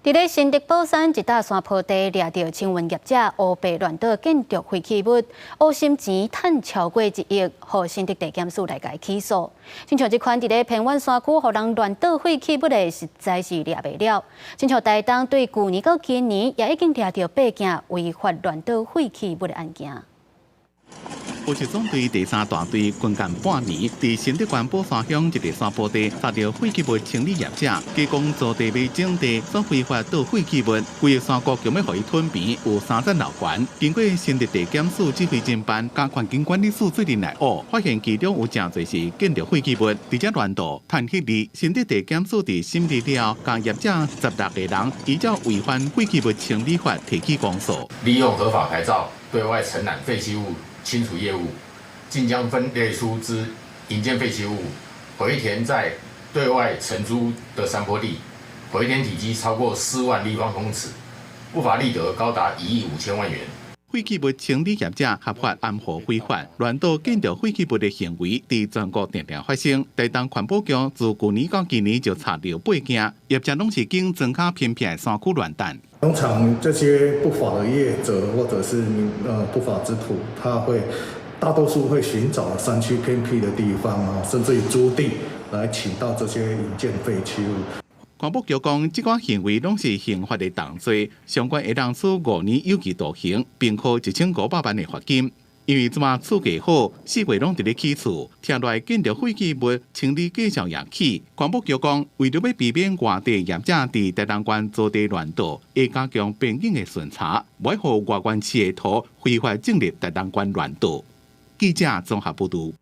佇咧新竹寶山一搭山坡地掠著清運業者烏白亂倒建築廢棄物，烏心錢趁超過1億，予新竹地檢署來共伊起訴。親像這款佇咧偏遠山區予人亂倒廢棄物的，實在是掠袂了。親像台東對舊年到今年，也已經掠著八件違法亂倒廢棄物的案件。報警總隊第三大隊軍幹半年，佇新竹縣寶山鄉一個山坡地查著廢棄物清理業者，提供租地未徵地，所非法倒廢棄物，規個山谷強欲予伊吞平，有三層樓懸。經過新竹地檢署指揮偵辦，佮環境管理署做陣來挖，發現其中有誠濟是建築廢棄物，佇遮亂倒，趁彼日，新竹地檢署佇審理了後，共業者16個人依照違反廢棄物清理法提起公訴。利用合法牌照對外承攬廢棄物清除業務，竟將分類出之營建廢棄物回填在對外承租的山坡地，回填體積超過4萬立方公尺，不法利得高達1億5千萬元。廢棄物清理業者合法掩護非法亂倒建築廢棄物的行為，佇全國定定發生。台東環保局自舊年到今年就查著八件，業者攏是揀莊跤偏僻的山區亂擲。通常這些不法的業者或者是不法之徒，他會大多數會尋找山區偏僻的地方啊，甚至於租地來傾倒這些營建廢棄物。環保局講，這款行為攏是刑法的重罪，相關會當處5年有期徒刑，並科1500萬的罰金。因為這馬厝價好，四月攏佇咧起厝，聽落建築廢棄物清理價數也起。環保局講，為著欲避免外地業者佇台東縣租地亂倒，會加強邊境的巡查，袂予外縣市的土非法進入台東縣亂倒。記者綜合報導。